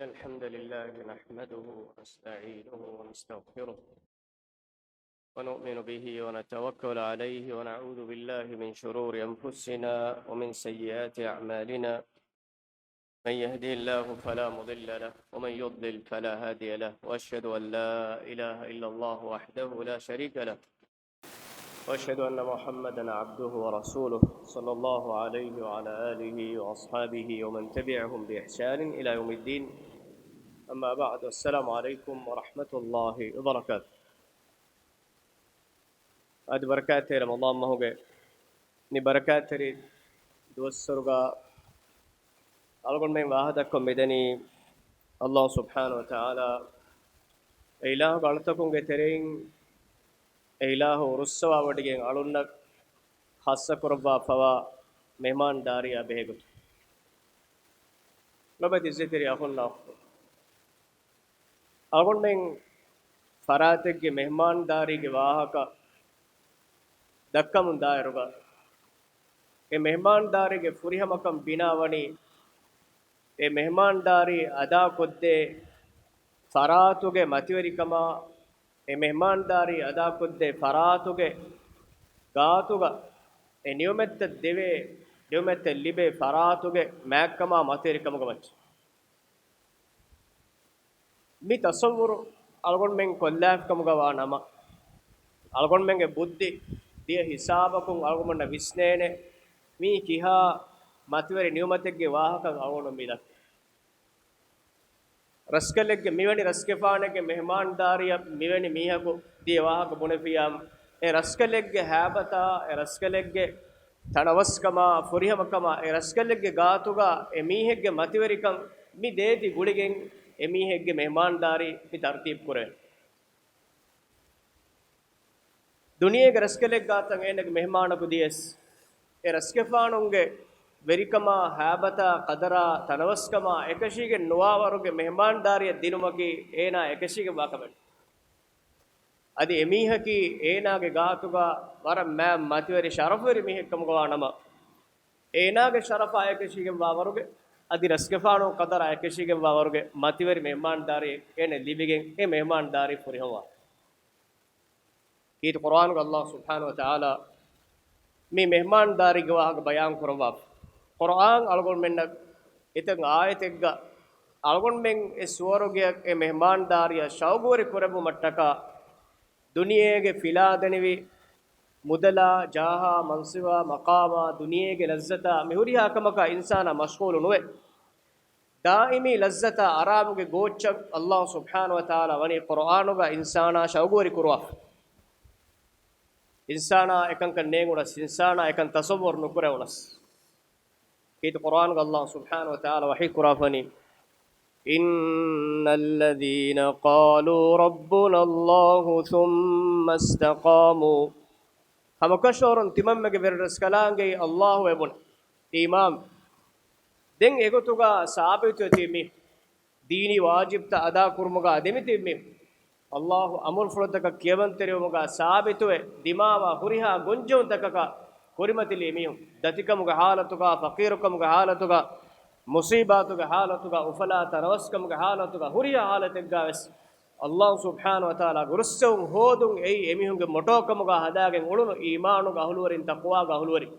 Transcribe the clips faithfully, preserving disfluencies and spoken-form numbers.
الحمد لله نحمده ونستعينه ونستغفره ونؤمن به ونتوكل عليه ونعوذ بالله من شرور أنفسنا ومن سيئات أعمالنا. من يهده الله فلا مضل له ومن يضلل فلا هادي له، وأشهد أن لا إله إلا الله وحده لا شريك له، وأشهد أن محمدا عبده ورسوله، صلى الله عليه وعلى آله وأصحابه ومن تبعهم بإحسان إلى يوم الدين. أما بعد، السلام عليكم ورحمة الله وبركاته. އަދި ބަރަކާތްތެރި ރަމަޟާން މަހުގެ މި ބަރަކާތްތެރި ދުވަސްވަރުގަ އަޅުގަނޑުމެން ވާހަކަދައްކަން މިދަނީ، ﷲ ސުބްޙާނަހޫ ވަތަޢާލާ އެ އިލާހުގެ އަޅުތަކުންގެ ތެރެއިން އެ އިލާހު ރުއްސަވާވޮޑިގެން އަޅުންނަށް ޚާއްޞަކުރައްވާފަވާ މެހްމާންދާރީއާ ބެހޭގޮތުން. ލޮބުވެތި އިއްޒަތްތެރި އަޚުންނާ އުޚްތުން. އަޅުގަނޑުމެން ފަރާތެއްގެ މެހްމާންދާރީގެ ވާހަކަ ދައްކަމުން ދާއިރުގަ، އެ މެހްމާންދާރީގެ ފުރިހަމަކަން ބިނާވަނީ، އެ މެހްމާންދާރީ އަދާކޮށްދޭ ފަރާތުގެ މަތިވެރިކަމާ، އެ މެހްމާންދާރީ އަދާކޮށްދޭ ފަރާތުގެ ގާތުގަ، އެ ނިޢުމަތްތައް ދެވޭ، ނިޢުމަތްތައް ލިބޭ ފަރާތުގެ މާތްކަމާ މަތިވެރިކަމުގެ މައްޗަށް. މި ތަޞައްވުރު އަޅުގަނޑުމެން ކޮށްލާފިކަމުގަ ވާ ނަމަ، އަޅުގަނޑުމެންގެ ބުއްދި ދިޔަ ހިސާބަކުން އަޅުގަނޑަށް ވިސްނޭނެ، މީ ކިހާ މަތިވެރި ނިޢުމަތެއްގެ ވާހަކަ އަޅުގަނޑު މި ދައްކަ. ރަސްކަލެއްގެ، މިވެނި ރަސްގެފާނެއްގެ މެހްމާންދާރިއަށް މިވެނި މީހަކު ދިޔަ ވާހަކަ ބުނެފިއްޔާ، އެ ރަސްކަލެއްގެ ހައިބަތާ، އެ ރަސްކަލެއްގެ ތަނަވަސްކަމާ، ފުރިހަމަކަމާ، އެ ރަސްކަލެއްގެ ގާތުގަ އެ މީހެއްގެ މަތިވެރިކަން މި ދޭތި ގުޅިގެން އެ މީހެއްގެ މެހްމާންދާރީ މި ތަރުތީބު ކުރޭ. ދުނިޔޭގެ ރަސްކަލެއް ގާތަށް އޭނަގެ މެހްމާނަކު ދިޔަސް، އެ ރަސްގެފާނުންގެ ވެރިކަމާ، ހައިބަތާ، ޤަދަރާ، ތަނަވަސްކަމާ އެކަށީގެން ނުވާވަރުގެ މެހްމާންދާރިއަށް ދިނުމަކީ އޭނާ އެކަށީގެންވާ ކަމެއް. އަދި އެމީހަކީ އޭނާގެ ގާތުގަ ވަރަށް މާތް މަތިވެރި ޝަރަފުވެރި މީހެއްކަމުގަވާ ނަމަ، އޭނާގެ ޝަރަފާ އެކަށީގެންވާވަރުގެ، އަދި ރަސްގެފާނު ޤަދަރާ އެކަށީގެންވާވަރުގެ މަތިވެރި މެހްމާންދާރި އޭނަ ލިބިގެން އެ މެހްމާންދާރީ ފުރިހަމަވާ. ކީރިތި ޤުރްއާނުގަ ﷲ ސުބްޙާނަހޫ ވަތަޢާލާ މި މެހްމާންދާރީގެ ވާހަކަ ބަޔާން ކުރައްވާފަ. ޤުރްއާން އަޅުގަނޑުމެންނަށް އެތައް އާޔަތެއްގަ އަޅުގަނޑުމެން އެ ސުވަރުގެއަށް އެ މެހްމާންދާރިއަށް ޝައުގުވެރި ކުރެއްވުމަށްޓަކާ، ދުނިޔޭގެ ފިލާދެނިވި މުދަލާ، ޖާހާ، މަންސިބާ، މަޤާމާ، ދުނިޔޭގެ ލައްޒަތާ، މި ހުރިހާ ކަމަކާ އިންސާނާ މަޝްޣޫލު ނުވެ، ދާއިމީ ލައްޒަތާ އަރާމުގެ ގޯއްޗަށް ﷲ ސުބްޙާނަހޫ ވަތަޢާލާ ވަނީ ޤުރްއާނުގަ އިންސާނާ ޝައުގުވެރި ކުރުވާފަ. އިންސާނާ އެކަންކަން ނޭނގުނަސް، އިންސާނާ އެކަން ތަޞައްވަރު ނުކުރެވުނަސް. ކީރިތި ޤުރްއާނުގަ ﷲ ސުބްޙާނަހޫ ވަތަޢާލާ ވަޙީ ކުރާފަނީ، إن الذين قالوا ربنا الله ثم استقاموا، ހަމަކަށަވަރުން ތިމަންމެގެ ވެރިރަސްކަލާނގެއީ ﷲ އެބުނެ އީމާން، ދެން އެގޮތުގަ ސާބިތުވެ ތިބި މީހުން، ދީނީ ވާޖިބްތައް އަދާކުރުމުގަ ދެމިތިބި މީހުން، ﷲ އަމުރުފުޅުތަކަށް ކިޔަވަންތެރިވުމުގަ ސާބިތުވެ ދިމާވާ ހުރިހާ ގޮންޖެހުންތަކަކަށް ކުރިމަތިލީ މީހުން، ދަތިކަމުގެ ޙާލަތުގަ، ފަޤީރުކަމުގެ ޙާލަތުގަ، މުޞީބާތުގެ ޙާލަތުގަ، އުފަލާ ތަނަވަސްކަމުގެ ޙާލަތުގަ، ހުރިހާ ޙާލަތެއްގަ ވެސް ﷲ ސުބްޙާނަހޫ ވަތަޢާލާގެ ރުއްސެވުން ހޯދުން އެއީ އެމީހުންގެ މޮޓޯކަމުގަ ހަދާގެން އުޅުނު އީމާނުގެ އަހުލުވެރިން، ތަޤްވާގެ އަހުލުވެރިން.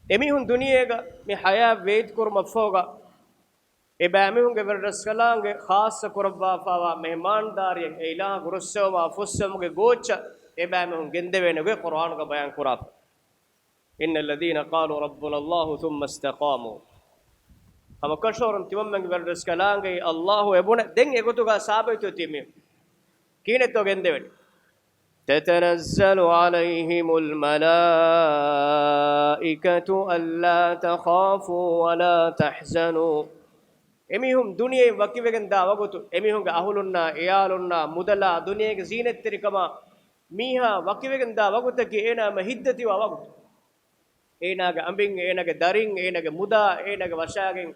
އެމީހުން ދުނިޔޭގަ މި ޙަޔާތް ވޭތުކުރުމަށްފަހުގަ، އެބައިމީހުންގެ ވެރިރަސްކަލާނގެ ޚާއްޞަ ކުރައްވާފައިވާ މެހްމާންދާރިއެއް އެ އިލާހުގެ ރުއްސެވުމާ ފުއްސެވުމުގެ ގޯއްޗަށް އެބައިމީހުން ގެންދެވޭނެ ގޮތް ޤުރްއާނުގަ ބަޔާން ކުރާފަ. إن الذين قالوا ربنا الله ثم استقاموا. ހަމަކަށަވަރުން ތިމަންމެންގެ ވެރިރަސްކަލާނގެއީ ﷲ އެބުނެ، ދެން އެގޮތުގަ ސާބިތުވެ ތިބި މީހުން. ކިހިނެއްތޯ ގެންދެވެނީ؟ تتنزل عليهم الملائكة ألا تخافوا ولا تحزنوا. އެމީހުން ދުނިޔެއިން ވަކިވެގެން ދާ ވަގުތު، އެމީހުންގެ އަހުލުންނާ، އެޔާލުންނާ، މުދަލާ، ދުނިޔޭގެ ޒީނަތްތެރިކަމާ، މީހާ ވަކިވެގެން ދާ ވަގުތަކީ އޭނާ ހަމަ ހިތްދަތިވާ ވަގުތު. އޭނާގެ އަނބިން، އޭނާގެ ދަރިން، އޭނާގެ މުދާ، އޭނާގެ ވަށާގެން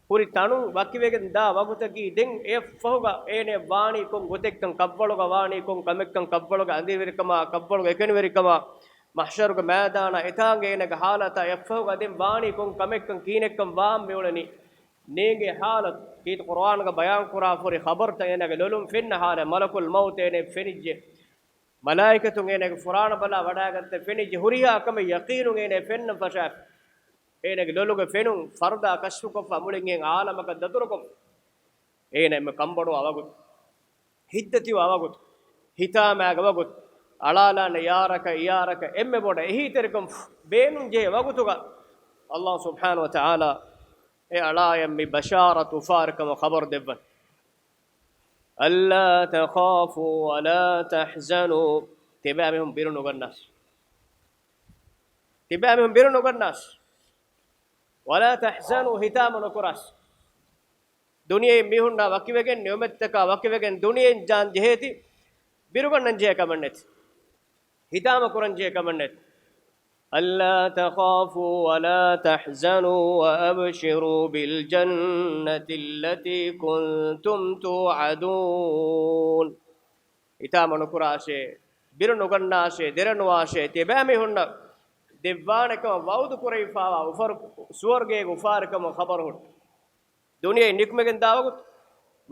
ހުރި ތަނުން ވަކިވެގެން ދާ ވަގުތަކީ، ދެން އެއަށްފަހުގަ އޭނަ ވާނީ ކޮން ގޮތެއްކަން، ކަށްވަޅުގަ ވާނީ ކޮން ކަމެއްކަން، ކަށްވަޅުގެ އަނދިރިވެރިކަމާ، ކަށްވަޅުގެ އެކަނިވެރިކަމާ، މަޙްޝަރުގެ މައިދާނާ އެތާނގަ އޭނަގެ ޙާލަތާ އެއަށްފަހުގަ ދެން ވާނީ ކޮން ކަމެއްކަން، ކިހިނެއްކަން ވާން މިއުޅެނީ. ނޭނގޭ ޙާލަތު، ކީރިތި ޤުރުއާނުގަ ބަޔާންކުރާ ފުރި ޚަބަރުތައް އޭނާގެ ލޮލުން ފެންނަ ޙާލަތު، މަލަކުލް މައުތު އޭނާ ފެނިއްޖެ، މަލާއިކަތުން އޭނާގެ ފުރާނަ ބަލާ ވަޑާގަތްތައް ފެނިއްޖެ، ހުރިހާ ކަމެއް ޔަޤީނުން އޭނާ ފެންނަން ފަށާފި. އޭނާގެ ލޮލުގެ ފެނުން ފަރުދާ ކަޝްފުކޮށްފަ މުޅިން އެހެން ޢާލަމަކަށް ދަތުރުކޮށްފަ. އޭނާ އެންމެ ކަންބޮޑުވާ ވަގުތު، ހިތްދަތިވާ ވަގުތު، ހިތާމައިގެ ވަގުތު، އަޅާލާނެ ޔާރަކަށް އިޔާރަކަށް އެންމެ ބޮޑަށް އެހީތެރިކަން ބޭނުން ޖެހޭ ވަގުތުގަ، ﷲ ސުބްޙާނަހޫ ވަތަޢާލާ އެ އަޅާއަށް މި ބަޝާރަތު އުފާވެރިކަމުގެ ޚަބަރު ދެއްވަން. ألا تخافوا ولا تحزنوا. ތިބާމީހުން ބިރު ނުގަންނާށި. ތިބާމީހުން ބިރު ނުގަންނާށި. ولا تحزنوا، ހިތާމަ ނުކުރާށި. ދުނިޔެއިން މީހުންނާ ވަކިވެގެން، ނިޢުމަތްތަކާ ވަކިވެގެން، ދުނިޔެއިން ޖާން ޖެހޭތީ، ބިރުގަންނަން ޖެހޭ ކަމެއް ނެތި. ހިތާމަ ކުރަން ޖެހޭ ކަމެއް ނެތި. ألا تخافوا ولا تحزنوا وأبشروا بالجنة التي كنتم توعدون. ހިތާމަ ނުކުރާށޭ، ބިރު ނުގަންނާށޭ، ދެރަ ނުވާށޭ، ތިބާމީހުންނަށް ދެއްވާނެ ކަމަށް ވަޢުދު ކުރެވިފާވާ އުފަރު، ސުވަރުގޭގެ އުފާވެރިކަމުގެ ޚަބަރު ހުއްޓު. ދުނިޔެއިން ނިކުމެގެން ދާ ވަގުތު،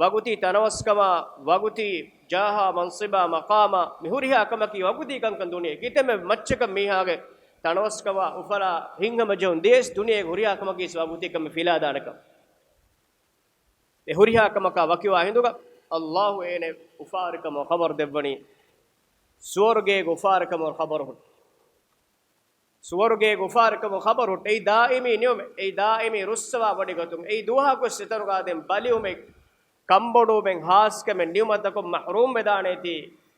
ވަގުތީ ތަނަވަސްކަމާ، ވަގުތީ ޖާހާ، މަންސިބާ، މަޤާމާ، މި ހުރިހާ ކަމަކީ ވަގުތީ ކަންކަން ދުނިޔެ. ކިތަންމެ މައްޗަކަށް މީހާގެ ތަނަވަސްކަމާ، އުފަލާ، ހިތްހަމަޖެހުން ދިޔަސް ދުނިޔޭގެ ހުރިހާ ކަމަކީސް ވަގުތީ ކަމެއް ފިލާދާނެކަން. އެ ހުރިހާ ކަމަކާ ވަކިވާ ހިނދުގަ، ﷲ އޭނަ އުފާވެރިކަމުގެ ޚަބަރު ދެއްވަނީ، ސުވަރުގޭގެ އުފާވެރިކަމުގެ ޚަބަރު ހުއްޓު. ސުވަރުގޭގެ އުފާވެރިކަމުގެ ޚަބަރު ހުއްޓު. އެއީ ދާއިމީ ނިޢުމަތް، އެއީ ދާއިމީ ރުއްސަވާ ބޮޑިގަތުން، އެއީ ދުވަހަކުވެސް އެތަނުގަ އާދެން ބަލިވުމެއް، ކަންބޮޑުވުމެއް، ހާސްކަމެއް، ނިޢުމަތަކުން މަޙްރޫމް ވެދާނޭތީ،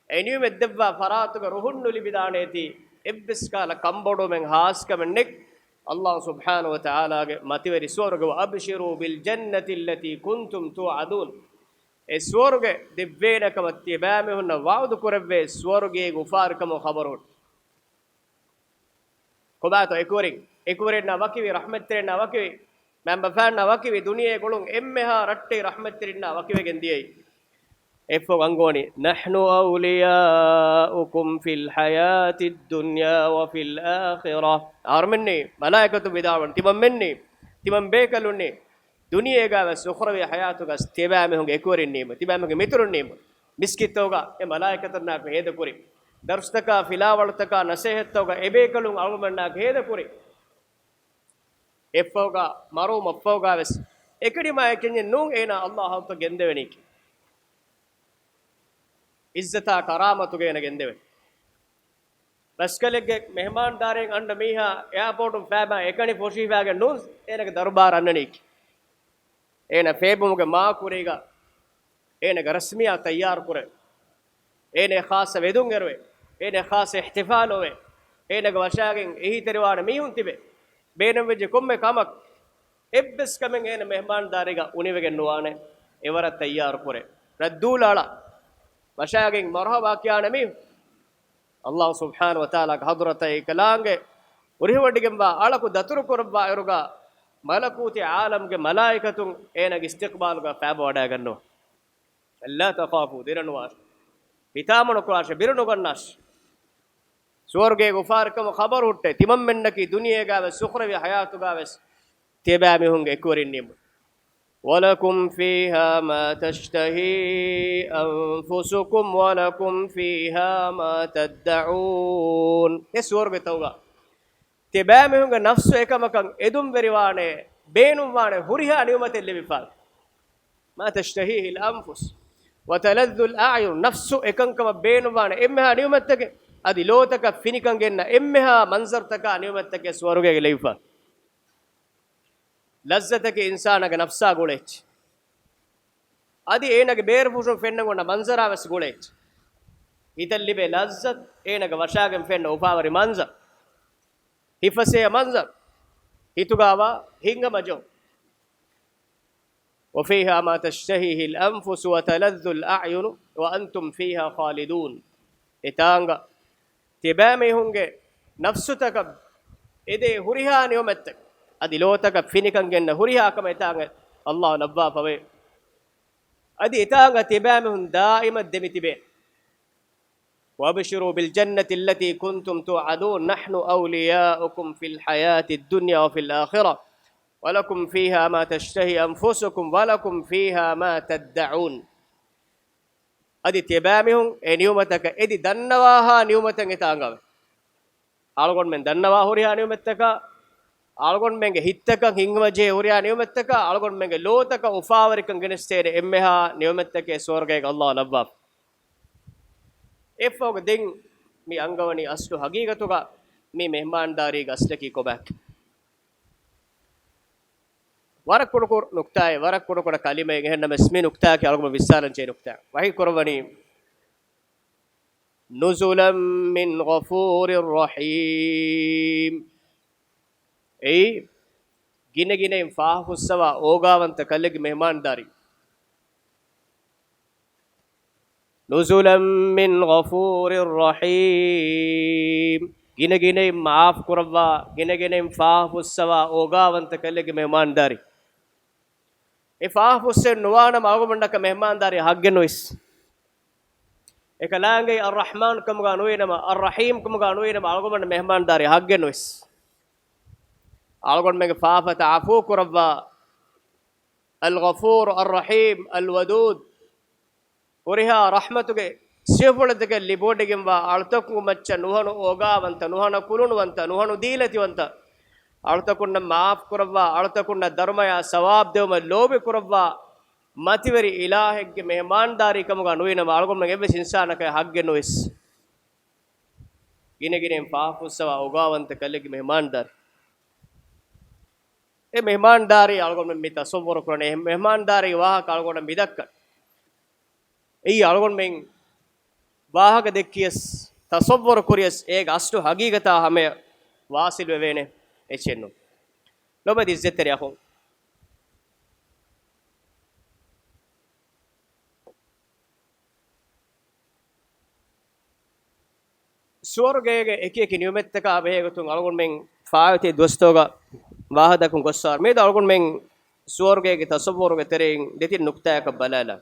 އެ ނިޢުމަތް ދެއްވާ ފަރާތުގަ ރުހުން ނުލިބިދާނޭތީ، އެއްވެސް ކަހަލަ ކަންބޮޑުވުމެއް، ހާސްކަމެއް ނެތް. ﷲ ސުބްޙާނަހޫ ވަތަޢާލާގެ މަތިވެރި ސުވަރުގެ، وأبشروا بالجنة التي كنتم توعدون. އެ ސުވަރުގެ ދެއްވޭނެ ކަމަށް ތިބާމީހުންނަށް ވަޢުދު ކުރެއްވޭ ސުވަރުގޭގެ އުފާވެރިކަމުގެ ޚަބަރު ހުއްޓު. ކޮބާތޯ އެކުވެރިން؟ އެކުވެރިންނާ ވަކިވި، ރަޙްމަތްތެރިންނާ ވަކިވި، މައިންބަފައިންނާ ވަކިވި، ދުނިޔޭގެ ގުޅުން އެންމެހާ ރައްޓެހި ރަޙްމަތްތެރިންނާ ވަކިވެގެން ދިޔައީ. އެއަށްފަހު އަންގަވަނީ، نحن أولياؤكم في الحياة الدنيا وفي الآخرة. އަހަރުމެންނީ، މަލާއިކަތުން ވިދާޅުވަން، ތިމަންމެންނީ، ތިމަން ބޭކަލުންނީ، ދުނިޔޭގަވެސް އުޚްރަވީ ޙަޔާތުގަ ތިބާމީހުންގެ އެކުވެރިންނީމަ، ތިބާމީހުންގެ މިތުރުންނީމަ، މިސްކިތްތަކުގަ އެ މަލާއިކަތުންނާ ހޭދަކުރި، ދަރުސްތަކާ، ފިލާވަޅުތަކާ، ނަސޭހަތްތަކުގަ އެ ބޭކަލުން އަޅުގަނޑުމެންނާ ހޭދަކުރި. އެއަށްފަހުގަ މަރުވުމަށްފަހުގަވެސް އެކަނި މާތްކަންޏެއް ނޫން އޭނާ ﷲ ޙައްޤު ގެންދެވެނީކީ. ޢިއްޒަތާ ކަރާމަތުގަ އޭނަ ގެންދެވެނީ. ބަސްކަލެއްގެ މެހެމާންދާރީން އަންނަ މީހާ އެއާޕޯޓުން ފައިބާ އެކަނި ފޮށިފައިގެން ނޫން އޭނަގެ ދަރުބާރަށް އަންނަނީކީ. އޭނަ ފޭބުމުގެ މާ ކުރީގަ އޭނަގެ ރަސްމިއްޔާތު ތައްޔާރު ކުރޭ. އޭނަ ޚާއްޞަ ވެދުން އެރުވޭ. އޭނަ ޚާއްޞަ އިޙްތިފާލް އޮވޭ. އޭނަގެ ވަށާގެން އެހީތެރިވާނެ މީހުން ތިބޭ. ބޭނުންވެއްޖެ ކޮންމެ ކަމަކު، އެއްވެސް ކަމެއް އޭނަ މެހެމާންދާރީގަ އުނިވެގެން ނުވާނެ. އެވަރަށް ތައްޔާރު ކުރޭ. ރައްދޫލަ އަޅާ، ވަށާގެން މަރުޙަބާ ކިޔާނެ މީހުން. ﷲ ސުބްޙާނަހޫ ވަތަޢާލާގެ ޙަޟްރަތަށް އެކަލާނގެ އުރިހުވަޑިގެންވާ އަޅަކު ދަތުރު ކުރައްވާ އިރުގަ، މަލަކޫތީ ޢާލަމްގެ މަލާއިކަތުން އޭނަގެ އިސްތިޤްބާލުގަ ފައިބަ ވަޑައިގަންނަވާ. ألا تخافوا، ދެރަ ނުވާށޭ. ހިތާމަ ނުކުރާށޭ، ބިރު ނުގަންނާށޭ. ސުވަރުގޭގެ އުފާވެރިކަމުގެ ޚަބަރު ހުއްޓޭ، ތިމަންމެންނަކީ ދުނިޔޭގަވެސް އުޚްރަވީ ޙަޔާތުގަވެސް ތިބާމީހުންގެ އެކުވެރިންނީމު. ولكم فيها ما تشتهي أنفسكم ولكم فيها ما تدعون. އެ ސުވަރުގެތަކުގަ ތިބާމީހުންގެ ނަފްސު އެކަމަކަށް އެދުންވެރިވާނެ، ބޭނުންވާނެ ހުރިހާ ނިޢުމަތެއް ލިބިފާނެ. ما تشتهيه الأنفس وتلذ الأعين، ނަފްސު އެކަންކަމަށް ބޭނުންވާނެ އެންމެހާ ނިޢުމަތްތަކެއް، އަދި ލޯތަކަށް ފިނިކަން ގެންނަ އެންމެހާ މަންޒަރުތަކާ ނިޢުމަތްތަކެއް ސުވަރުގޭގަ ލިބިފާނެ. ލައްޒަތަކީ އިންސާނާގެ ނަފްސާ ގުޅޭ އެއްޗެއް. އަދި އޭނާގެ ބޭރުފުށުން ފެންނަން އޮންނަ މަންޒަރާ ވެސް ގުޅޭ އެއްޗެއް. ހިތަށް ލިބޭ ލައްޒަތު، އޭނާގެ ވަށާގެން ފެންނަ އުފާވެރި މަންޒަރު، ހިފަސޭ މަންޒަރު، ހިތުގައިވާ ހިތްހަމަޖެހުން. وفيها ما تشتهيه الأنفس وتلذ الأعين وأنتم فيها خالدون. އެތާނގަ ތިބާމީހުންގެ ނަފްސުތަކަށް އެދޭ ހުރިހާ ނިޢުމަތްތައް، އަދި ލޯތަކަށް ފިނިކަން ގެންނަ ހުރިހާ ކަމެއް އެތާނގަ ﷲ ލައްވާފަވޭ. އަދި އެތާނގަ ތިބާމީހުން ދާއިމަށް ދެމިތިބޭ. وأبشروا بالجنة التي كنتم توعدون نحن أولياؤكم في الحياة الدنيا وفي الآخرة. وَلَكُمْ فِيهَا مَا تَشْتَهِي أَنْفُسُكُمْ وَلَكُمْ فِيهَا مَا تَدَّعُونَ. އަދި ތިޔަބައިމީހުން އެ ނިޢުމަތަކަށް އެދި ދަންނަވާހާ ނިޢުމަތެއް އެތާ އަންގަވޭ. އަޅުގަނޑުމެން ދަންނަވާ ހުރިހާ ނިޢުމަތްތަކާ، އަޅުގަނޑުމެންގެ ހިތްތަކަށް ހިނގުމަޖެހޭ ހުރިހާ ނިޢުމަތްތަކާ، އަޅުގަނޑުމެންގެ ލޯތަކަށް އުފާވެރިކަން ގެނެސްދޭނެ އެންމެހާ ނިޢުމަތްތަކެއް ސުވަރުގޭގަ އައްލާހު ލައްވާފަ. އެއަށްފަހުގަ ދެން މި އަންގަވަނީ އަސްލު ހަގީގަތުގަ މި މެހްމާންދާރީގެ އަސްލަކީ ކޮބާކަން. ވަރަށް ކުޑަކުޑަ ނުކްތާއެއް، ވަރަށް ކުޑަކުޑަ ކަލިމައެއް، އެހެންނަމަވެސް މި ނުކްތާއަކީ އަޅުގަނޑު ވިސްނާލަން ޖެހޭ ނުކްތާ. ވަޙީ ކުރައްވަނީ، نُزُلًا مِنْ غَفُورٍ رَحِيمٍ. އެއީ، ގިނަގިނައިން ފާފަ ފުއްސަވާ އޯގާވަންތަ ކަލެއްގެ މެހްމާންދާރީ. نُزُلًا مِنْ غَفُورٍ رَحِيمٍ. ގިނަގިނައިން މާފު ކުރައްވާ، ގިނަގިނައިން ފާފަ ފުއްސަވާ އޯގާވަންތަ ކަލެއްގެ މެހްމާންދާރީ. އެ ފާފަ ފުއްސެއް ނުވާނަމަ އަޅުގަނޑަކަށް މެހްމާންދާރީ ހައްގެއް ނުވެސް. އެކަލާނގެ އައްރަޙްމާން ކަމުގަ ނުވީނަމަ، އައްރަޙީމް ކަމުގަ ނުވީނަމަ އަޅުގަނޑަށް މެހްމާންދާރީ ހައްގެއް ނުވެސް. އަޅުގަނޑުމެންގެ ފާފަތައް ޢަފޫ ކުރައްވާ، އަލްޣަފޫރު، އައްރަޙީމް، އަލްވަދޫދު. ހުރިހާ ރަޙްމަތުގެ ސިފަފުޅުތަކެއް ލިބިވޮޑިގެންވާ، އަޅުތަކުން މައްޗަށް ނުހަނު އޯގާވަންތަ، ނުހަނު ކުލުނުވަންތަ، ނުހަނު ދީލަތިވަންތަ، އަޅުތަކުންނަށް މާފް ކުރައްވާ، އަޅުތަކުންނަށް ދަރުމަޔާ ސަވާބް ދެވުމަށް ލޯބި ކުރައްވާ، މަތިވެރި އިލާހެއްގެ މެހެމާންދާރީ ކަމުގަ ނުވީނަމަ، އަޅުގަނޑުމެން އެއްވެސް އިންސާނަކަށް ހައްގެއް ނުވެސް. ގިނަގިނައިން ފާފަ ފުއްސަވާ އޯގާވަންތަ ކަލެއްގެ މެހެމާންދާރީ. އެ މެހެމާންދާރީ އަޅުގަނޑުމެން މި ތަޞައްވަރު ކުރަނީ، އެ މެހެމާންދާރީގެ ވާހަކަ އަޅުގަނޑަށް މި ދައްކަނީ. އެއީ އަޅުގަނޑުމެން ވާހަކަ ދެއްކިޔަސް، ތަޞައްވަރު ކުރިޔަސް، އޭގެ އަސްލު ހަގީގަތާ ހަމަޔަށް ވާސިލް ވެވޭނެ އެއްޗެއް ނޫން. ލޮބުވެތި އިއްޒަތްތެރި އަޚުން. ސުވަރުގޭގެ އެކިއެކި ނިޢުމަތްތަކާ ބެހޭގޮތުން އަޅުގަނޑުމެން ފާއިތި ދުވަސްތަކުގަ ވާހަކަ ދައްކަން ގޮއްސަވާ. މިއަދު އަޅުގަނޑުމެން ސުވަރުގޭގެ ތަޞައްވުރުގެ ތެރެއިން ދެތިން ނުކްތާއަކަށް ބަލާލާ.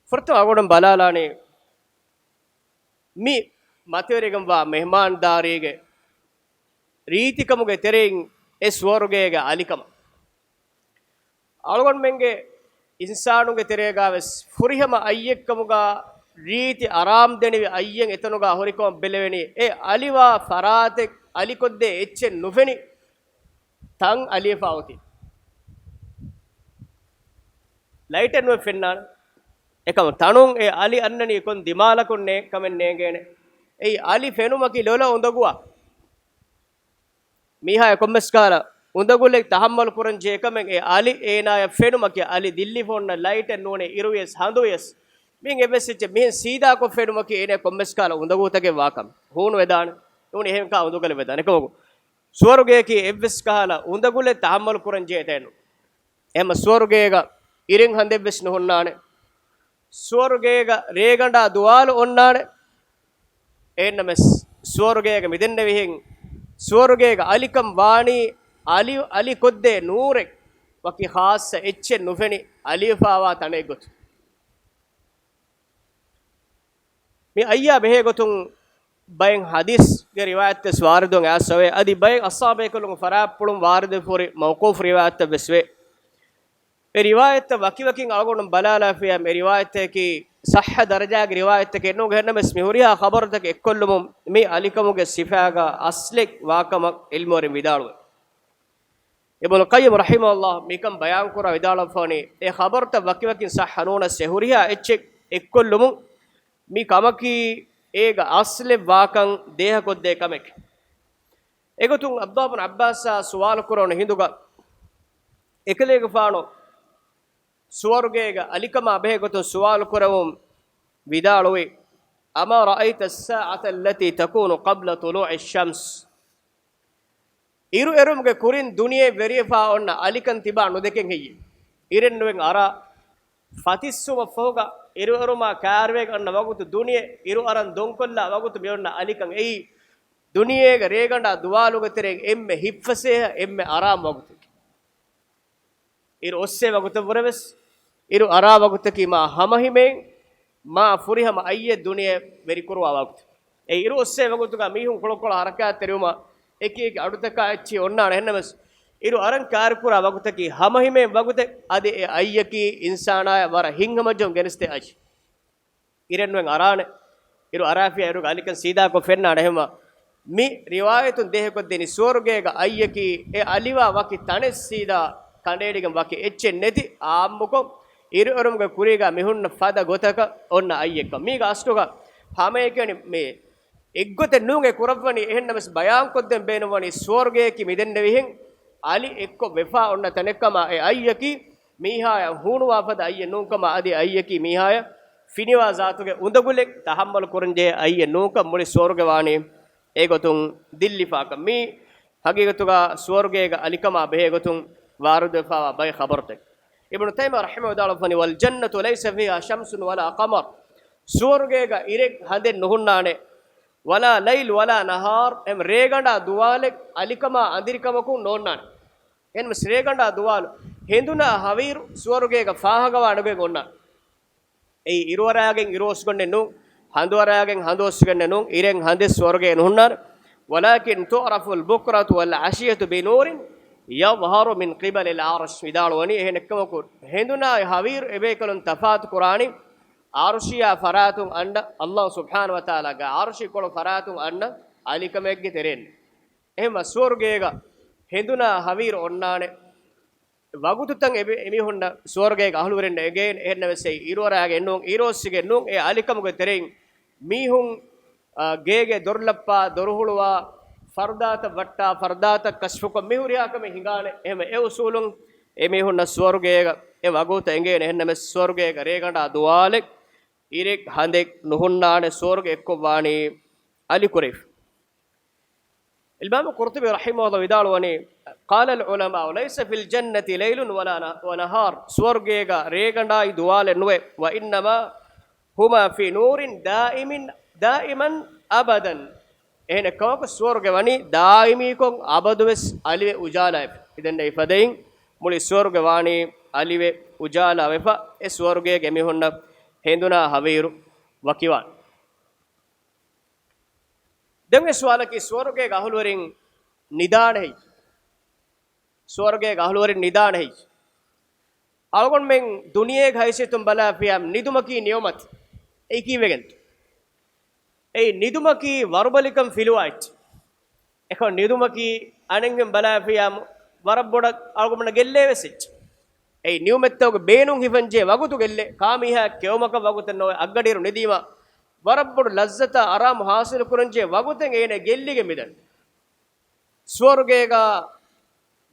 ފުރަތަމަ އަޅުގަނޑު ބަލާލާނީ މި މަތިވެރިގެންވާ މެހްމާންދާރީގެ ރީތިކަމުގެ ތެރެއިން އެ ސުވަރުގޭގެ އަލިކަމަށް. އަޅުގަނޑުމެންގެ އިންސާނުންގެ ތެރޭގަ ވެސް ފުރިހަމަ އައްޔެއްކަމުގަ ރީތި އަރާމް ދެނިވި އައްޔެއް އެތަނުގަ ހުރިކަމަށް ބެލެވެނީ. އެ އަލިވާ ފަރާތެއް އަލިކޮށްދޭ އެއްޗެއް ނުފެނި ތަން އަލިވެފަ އޮތީ. ލައިޓެއް ނުވެ ފެންނާނެ. އެކަމަ ތަނުން އެ އަލި އަންނަނީ ކޮން ދިމާލަކުން ނޭ-، ކަމެއް ނޭނގޭނެ. އެއީ އަލި ފެނުމަކީ ލޮލަށް އުނދަގޫވާ. މީހާ ކޮންމެސް ކަހަލަ އުނދަގުލެއް ތަޙައްމަލު ކުރަން ޖެހޭ ކަމެއް އެ އަލި އޭނާޔަށް ފެނުމަކީ އަލި ދިއްލިފަ އޮންނަ ލައިޓެއް ނޫނޭ އިރުވިޔަސް ހަނދުވިޔަސް. މިހެން އެއްވެސް އެއްޗެއް މިހެން ސީދާކޮށް ފެނުމަކީ އޭނާ ކޮންމެސް ކަހަލަ އުނދަގޫތަކެއް ވާކަމެއް ހޫނުވެދާނެ. ނޫނީ އެހެން ކާ އުނދަގުލެއް ވެދާނެ. އެކަމަކު ސުވަރުގެއަކީ އެއްވެސް ކަހަލަ އުނދަގުލެއް ތަޙައްމަލު ކުރަން ޖެހޭ ތަނެއް ނޫން. އެހެންމަ ސުވަރުގޭގަ އިރެއް ހަނދެއްވެސް ނުހުންނާނެ. ސުވަރުގޭގަ ރޭގަނޑާ ދުވާލު އޮންނާނެ. އެހެންނަމަވެސް ސުވަރުގޭގަ މިދެންނެވިހެން، ސުވަރުގޭގަ އަލިކަން ވާނީ އަލި، އަލި ކޮށްދޭ ނޫރެއް، ވަކި ޚާއްޞަ އެއްޗެއް ނުފެނި އަލިވެފާވާ ތަނެއްގޮތުން. މި އައްޔާ ބެހޭގޮތުން ބައެއް ޙަދީޘްގެ ރިވާޔަތްވެސް ވާރިދުވަން އައިސްފަވޭ. އަދި ބައެއް އަޞްޙާބުބޭކަލުން ފަރާތްޕުޅުން ވާރިދުވެފަ ހުރި މައުޤޫފު ރިވާޔަތްތައްވެސް ވޭ. އެ ރިވާޔަތްތައް ވަކިވަކިން އަޅުގަނޑު ބަލާލާފިޔާ، މި ރިވާޔަތްތަކަކީ ޞައްޙަ ދަރަޖާގެ ރިވާޔަތްތަކެއް ނޫން. އެހެންނަމަވެސް މި ހުރިހާ ޚަބަރުތަކެއް އެއްކޮށްލުމުން މި އަލިކަމުގެ ސިފާގަ އަސްލެއް ވާކަމަށް ޢިލްމުވެރިން ވިދާޅުވޭ. އިބްނުލް ޤައްޔިމް ރަޙިމަހުﷲ މިކަން ބަޔާންކުރާ ވިދާޅުވެފަވަނީ، އެ ޚަބަރުތައް ވަކިވަކިން ޞައްޙަ ނޫނަސް އެ ހުރިހާ އެއްޗެއް އެއްކޮށްލުމުން މި ކަމަކީ އޭގަ އަސްލެއް ވާކަން ދޭހަކޮށްދޭ ކަމެކޭ. އެގޮތުން ޢަބްދުﷲ ބިން ޢައްބާސްއާ ސުވާލު ކުރެވުނު ހިނދުގަ އެކަލޭގެފާނު ސުވަރުގޭގެ އަލިކަމާ ބެހޭގޮތުން ސުވާލު ކުރެވުން ވިދާޅުވި، أما رأيت الساعة التي تكون قبل طلوع الشمس؟ އިރު އެރުމުގެ ކުރިން ދުނިޔެ ވެރިވެފާ އޮންނަ އަލިކަން ތިބާ ނުދެކެން ހެއްޔޭ؟ އިރެއް ނުވެން އަރާ ފަތިއްސުމަށްފަހުގަ އިރުއެރުމާ ކާރިވެގެން އަންނަ ވަގުތު ދުނިޔެ އިރު އަރަން ދޮންކޮށްލާ ވަގުތު މި އޮންނަ އަލިކަން އެއީ، ދުނިޔޭގެ ރޭގަނޑާ ދުވާލުގެ ތެރެއިން އެންމެ ހިތްފަސޭހަ، އެންމެ އަރާމް ވަގުތެކޭ. އިރު އޮއްސޭ ވަގުތަށްވުރެވެސް، އިރު އަރާ ވަގުތަކީ މާ ހަމަހިމޭން، މާ ފުރިހަމަ އައްޔެއް ދުނިޔެ ވެރިކުރުވާ ވަގުތު. އެ އިރު އޮއްސޭ ވަގުތުގަ މީހުން ކުޅަކޮޅަށް ހަރަކާތްތެރިވުމަށް އެކި އެކި އަޑުތަކާ އެއްޗިހި އޮންނާނެ. އެހެންނަމަސް އިރު އަރަން ކާރިކުރާ ވަގުތަކީ ހަމަހިމޭން ވަގުތެއް. އަދި އެ އައްޔަކީ އިންސާނާޔަށް ވަރަށް ހިތްހަމަޖެހުން ގެނެސްދޭ އައްޗި. އިރެއްނުއެއް އަރާނެ. އިރު އަރާފިޔާ އިރުގެ އަލިކަން ސީދާކޮށް ފެންނާނެ. އެހެންވީމަ މި ރިވާޔަތުން ދޭހަކޮށްދެނީ ސުވަރުގޭގަ އައްޔަކީ އެ އަލިވާ ވަކި ތަނެއް ސީދާ ކަނޑައެޅިގެން ވަކި އެއްޗެއް ނެތި އާއްމުކޮށް އިރުއެރުމުގެ ކުރީގަ މިހުންނަ ފަދަ ގޮތަކަށް އޮންނަ އައްޔެއްކަން. މީގަ އަސްލުގަ ހަމައެކަނި މި އެއްގޮތެއް ނޫން އެ ކުރައްވަނީ. އެހެންނަމަސް ބަޔާންކޮށްދޭން ބޭނުންވަނީ ސުވަރުގެއަކީ މިދެންނެވިހެން އަލި އެއްކޮށް ވެފާ އޮންނަ ތަނެއްކަމާ، އެ އައްޔަކީ މީހާޔަށް ހޫނުވާ ފަދަ އައްޔެއް ނޫންކަމާ، އަދި އައްޔަކީ މީހާޔަށް ފިނިވާ ޒާތުގެ އުނދަގުލެއް ތަހައްމަލު ކުރަންޖެހޭ އައްޔެއް ނޫންކަން މުޅި ސުވަރުގެ ވާނީ އެގޮތުން ދިއްލިފާކަން. މީ ހަގީގަތުގަ ސުވަރުގޭގަ އަލިކަމާ ބެހޭގޮތުން ވާރިދުވެފާވާ ބައެއް ޚަބަރުތައް. އިބްނު ތައިމިއްޔާ ރަޙިމަހު ވިދާޅުވަނީ، "والجنة ليس فيها شمس ولا قمر." ސުވަރުގޭގަ އިރެއް ހަނދެއް ނުހުންނާނެ. "ولا ليل ولا نهار." އެމް ރޭގަނޑާ ދުވާލެއް އަލިކަމާ އަނދިރިކަމަކުން ނޯންނާނެ. އެހެންވެސް ރޭގަނޑާ ދުވާލު ހެނދުނާ ހަވީރު ސުވަރުގޭގަ ފާހަގަވާނެ ގޮތް އޮންނާނެ. އެއީ އިރުއަރާގެން އިރުއޮއްސިގެންނެއް ނޫން، ހަނދުއަރާގެން ހަނދުއޮއްސިގެންނެއް ނޫން، އިރެއް ހަނދެއް ސުވަރުގޭ ނުހުންނާނެ. "ولكن تعرف البكرة والعشية بنور يظهر من قبل العرش." ވިދާޅުވަނީ އެހެން އެއްކަމަކު ހެނދުނާއި ހަވީރު އެބޭކަލުން ތަފާތު ކުރާނީ އަރުޝިޔާ ފަރާތުން އަންނަ، ﷲ ސުބްޙާނަހޫ ވަތަޢާލާގެ އަރުޝި ކޮޅު ފަރާތުން އަންނަ އަލިކަމެއްގެ ތެރެއިން. އެހެންވީމަ ސުވަރުގޭގަ ހެނދުނާ ހަވީރު އޮންނާނެ. ވަގުތުތައް އެ-، އެމީހުންނަށް ސުވަރުގޭގެ އަހުލުވެރިންނަށް އެނގޭނެ. އެހެންނަމަވެސް އެއީ އިރުއަރާގެން ނޫން، އިރުއޮއްސިގެން ނޫން، އެ އަލިކަމުގެ ތެރެއިން މީހުން، އާ، ގޭގެ ދޮރުލައްޕާ، ދޮރުހުޅުވާ، ފަރުދާތައް ވައްޓާ، ފަރުދާތައް ކަޝްފުކޮށް މި ހުރިހާ ކަމެއް ހިނގާނެ. އެހެންވެ އެ އުސޫލުން އެމީހުންނަށް ސުވަރުގޭގަ އެ ވަގުތު އެނގޭނެ. އެހެންނަމަވެސް ސުވަރުގޭގަ ރޭގަނޑާ ދުވާލެއް އިރެއް ހަނދެއް ނުހުންނާނެ. ސުވަރުގެ އެއްކޮށް ވާނީ އަލިކުރެވިފަ. އިމާމު ޤުރްޠުބީ ރަޙިމަހުﷲ ވިދާޅުވަނީ، "قال العلماء ليس في الجنة ليل ولا ن-، ونهار." ސުވަރުގޭގަ ރޭގަނޑާއި ދުވާލެއް ނުވޭ. "وإنما هما في نور دائم، دائما أبدا." އެހެނެއް ކަމަކު ސުވަރުގެ ވަނީ ދާއިމީކޮށް އަބަދުވެސް އަލިވެ އުޖާލާވެފަ. މިދެންނެވި ފަދައިން މުޅި ސުވަރުގެ ވާނީ އަލިވެ އުޖާލާވެފަ. އެ ސުވަރުގޭގެ މީހުންނަށް ހެނދުނާ ހަވީރު ވަކިވާނެ. ދެން އެ ސުވާލަކީ، ސުވަރުގޭގެ އަހުލުވެރިން ނިދާނެ ހެއްޔެވެ؟ ސުވަރުގޭގެ އަހުލުވެރިން ނިދާނެ ހެއްޔެވެ؟ އަޅުގަނޑުމެން ދުނިޔޭގެ ހައިސިއްޔަތުން ބަލާފިޔާ ނިދުމަކީ ނިޢުމަތެއް. އެއީ ކީއްވެގެންތޯ؟ އެއީ ނިދުމަކީ ވަރުބަލިކަން ފިލުވާ އެއްޗެއް. އެކަމަ ނިދުމަކީ އަނެއްހެން ބަލާފިޔާ ވަރަށް ބޮޑަށް އަޅުގަނޑުމެންނަށް ގެއްލޭ ވެސް އެއްޗެއް. އެއީ ނިޢުމަތްތަކުގެ ބޭނުން ހިފަންޖެހޭ ވަގުތު ގެއްލޭ. ކާ މީހާ ކެއުމަކަށް ވަގުތެއް ނޯވޭ. އަށްގަޑިއިރު ނިދީމަ ވަރަށް ބޮޑު ލައްޒަތާ އަރާމު ހާސިލު ކުރަންޖެހޭ ވަގުތެއް އޭނަ ގެއްލިގެން މިދަނީ. ސުވަރުގޭގަ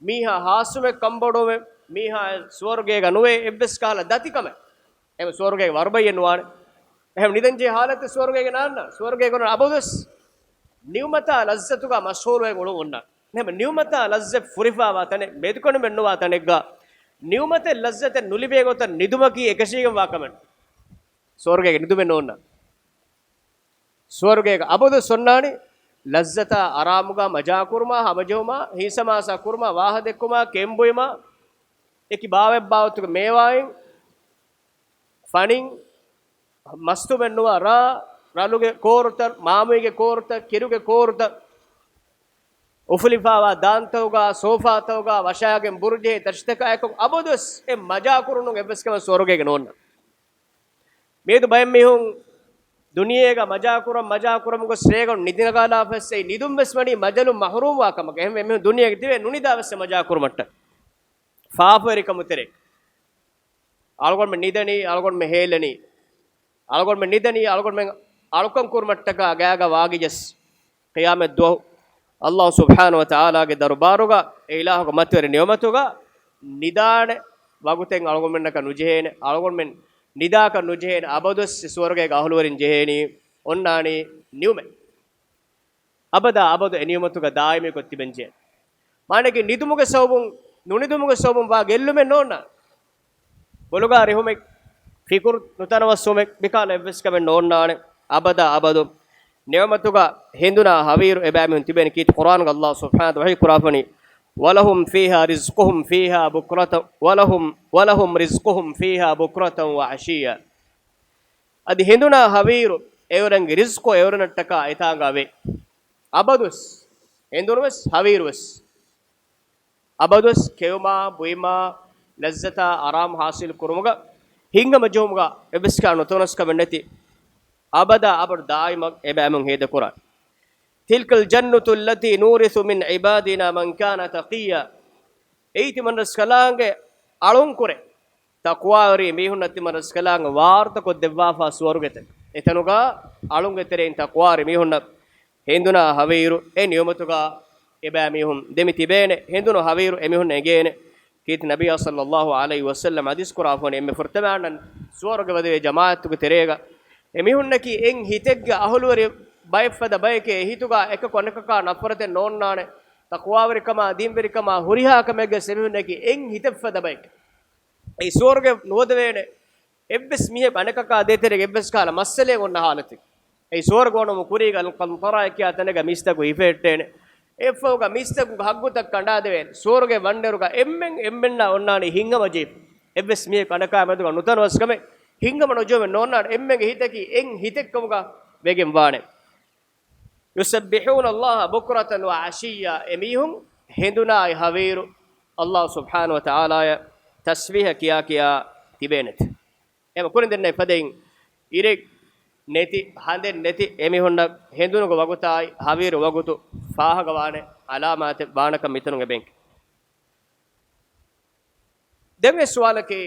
މީހާ ހާސްވުމެއް ކަންބޮޑުވުމެއް، މީހާ ސުވަރުގޭގަ ނުވޭ އެއްވެސް ކަހަލަ ދަތިކަމެއް. އެހެން ސުވަރުގޭގެ ވަރުބައްޔެއް ނުވާނެ. އެހެން ނިދަންޖެހޭ ހާލަތެއް ސުވަރުގޭގެ ނާންނާނެ. ސުވަރުގޭގަ އަބަދުވެސް ނިޢުމަތާ ލައްޒަތުގަ މަޝްޣޫލުވެ އުޅުން އޮންނާނެ. އެހެން ނިޢުމަތާ ލައްޒަތް ފުރިފާވާ ތަނެއް، މެދުކޮނޑުމެއް ނުވާ ތަނެއްގަ ނިޢުމަތެއް ލައްޒަތެއް ނުލިބޭ ގޮތަށް ނިދުމަކީ އެކަށީގެންވާ ކަމެއް. ސުވަރުގޭގެ ނިދުމެއް ނޯންނާނެ. ސުވަރުގޭގަ އަބަދު އޮންނާނީ ލައްޒަތާ އަރާމުގަ މަޖާކުރުމާ، ހަމަޖެހުމާ، ހިތްސަމާސާ ކުރުމާ، ވާހަ ދެއްކުމާ، ކެނބުއިމާ، އެކި ބާވަތްބާވަތުގެ މޭވާއިން، ފަނިން، މަސްތުމެއް ނުވާ ރާ، ރަލުގެ ކޯރުތައް، މާމުއިގެ ކޯރުތައް، ކިރުގެ ކޯރުތައް، އުފުލިފާވާ ދާންތަކުގަ، ސޯފާތަކުގަ، ވަށާގެން ބުރުޖެހޭ ތަށިތަކާއެކު އަބަދުވެސް އެ މަޖާކުރުނު އެއްވެސް ކަމެއް ސުވަރުގޭގެ ނޯންނާނެ. މިއަދު ބައެއް މީހުން ދުނިޔޭގަ މަޖާކުރަން، މަޖާކުރަމުން ގޮސް ރޭގަނޑު ނިދިނަގާލާފަސް އެ ނިދުން ވެސް ވަނީ މަޖަލުން މަޙްރޫމްވާ ކަމަކަށް. އެހެންވެ މީހުން ދުނިޔޭގަ ދިވެ ނުނިދާ ވެސް އެ މަޖާކުރުމަށްޓަކައި. ފާފަވެރިކަމު ތެރޭ. އަޅުގަނޑުމެން ނިދަނީ، އަޅުގަނޑުމެން ހޭލަނީ. އަޅުގަނޑުމެން ނިދަނީ، އަޅުގަނޑުމެން އަޅުކަން ކުރުމަށްޓަކާ ގާގަ ވާގިޖަސް. ޤިޔާމަތް ދުވަހު ﷲ ސުބްޙާނަހޫ ވަތަޢާލާގެ ދަރުބާރުގަ އެ އިލާހުގެ މަތިވެރި ނިޢުމަތުގަ ނިދާނެ ވަގުތެއް އަޅުގަނޑުމެންނަކަށް ނުޖެހޭނެ، އަޅުގަނޑުމެން ނިދާކަށް ނުޖެހޭނެ، އަބަދުވެސް ސުވަރުގޭގެ އަހުލުވެރިން ޖެހޭނީ އޮންނާނީ ނިޢުމަތް. އަބަދާ އަބަދު އެ ނިޢުމަތުގަ ދާއިމީކޮށް ތިބެންޖެހޭ. މާނައަކީ ނިދުމުގެ ސަބަބުން، ނުނިދުމުގެ ސަބަބުން ވާ ގެއްލުމެއް ނޯންނާނެ. ބޮލުގާ ރިހުމެއް، ފިކުރު ނުތަނަވަސްވުމެއް، މިކަހަލަ އެއްވެސް ކަމެއް ނޯންނާނެ. އަބަދާ އަބަދު ނިޢުމަތުގަ ހެނދުނާ ހަވީރު އެބައިމީހުން ތިބޭނެ. ކީރިތި ޤުރްއާނުގަ ﷲ ސުބްޙާނަހޫ ވަތަޢާލާ ވަޙީ ކުރާފަނީ، "ولهم فيها رزقهم فيها بكرة، ولهم، ولهم رزقهم فيها بكرة وعشيا." އަދި ހެނދުނާ ހަވީރު އެއުރެންގެ ރިޒްޤު އެއުރެނަށްޓަކާ އެތާނގަ ވޭ. އަބަދުވެސް ހެނދުނުވެސް ހަވީރުވެސް. އަބަދުވެސް ކެއުމާ، ބުއިމާ، ލައްޒަތާ، އަރާމު ހާސިލް ކުރުމުގަ ހިތްހަމަޖެހުމުގަ އެއްވެސް ކާ ނުތަނަވަސްކަމެއް ނެތި، އަބަދާ އަބަދު ދާއިމަށް އެބައިމީހުން ހޭދަކުރާނެ. تلك الجنة التي نورث من عبادنا من كان تقيا. އެއީ ތިމަންރަސްކަލާނގެ އަޅުންކުރެ، ތަޤްވާވެރި މީހުންނަށް ތިމަންރަސްކަލާނގެ ވާރުތަކޮށްދެއްވާފާ ސުވަރުގެތައް. އެތަނުގަ އަޅުންގެ ތެރެއިން ތަޤްވާވެރި މީހުންނަށް ހެނދުނާ ހަވީރު އެ ނިޢުމަތުގަ އެބައިމީހުން ދެމި ތިބޭނެ. ހެނދުނު ހަވީރު އެމީހުން އެނގޭނެ. ކީރިތި ނަބިއްޔާ ޞައްލައްލާހު ޢަލައިހި ވަސައްލަމް ޙަދީޘް ކުރާފަ ވަނީ އެންމެ ފުރަތަމަ އަންނަން ސުވަރުގެ ވަދެވޭ ޖަމާޢަތުގެ ތެރޭގަ އެމީހުންނަކީ އެއް ހިތެއްގެ އަހުލުވެރި ބައެއް ފަދަ ބައެކޭ. އެ ހިތުގަ އެކަކު އަނެކަކާ ނަފްރަތެއް ނޯންނާނެ. ތަޤްވާވެރިކަމާ، ދީންވެރިކަމާ، ހުރިހާ ކަމެއްގެ އެމީހުންނަކީ އެއް ހިތެއް ފަދަ ބައެކޭ. އެއީ ސުވަރުގެ ނުވަދެވޭނެ އެއްވެސް މީހަކު އަނެކަކާ ދޭތެރޭގަ އެއްވެސް ކަހަލަ މައްސަލައެއް އޮންނަ ޙާލަތެއް. އެއީ ސުވަރުގެ އޮނުމުގެ ކުރީގަ އަލްޤަންޠަރާ ކިޔާ ތަނެއްގަ މީސްތަކު ހިފެހެއްޓޭނެ. އެއަށްފަހުގަ މީސްތަކުގެ ހައްގުތައް ކަނޑާދެވޭނެ. ސުވަރުގެ ވަންނައިރުގަ އެންމެން އެންމެންނާ އޮންނާނީ ހިތްހަމަޖެހިފަ. އެއްވެސް މީހަކު އަނެކާ މެދުގަ ނުތަނަވަސްކަމެއް، ހިތްހަމަނުޖެހުމެއް ނޯންނާނެ. އެންމެންގެ ހިތަކީ އެއް ހިތެއްކަމުގަ ވެގެން ވާނެ. يسبحون الله بكرة وعشيا. އެމީހުން ހެނދުނާއި ހަވީރު ﷲ ސުބްޙާނަހޫ ވަތަޢާލާއަށް ތަސްބީޙަ ކިޔާ ކިޔާ ތިބޭނެތެ. އެހެން ކުރިން ދެންނެވި ފަދައިން އިރެއް ނެތި، ހަނދެއް ނެތި އެމީހުންނަށް ހެނދުނުގެ ވަގުތާއި ހަވީރު ވަގުތު ފާހަގަވާނެ އަލާމާތެއް ވާނެކަން މިތަނުގަ ބެން. ދެން އެއް ސުވާލަކީ،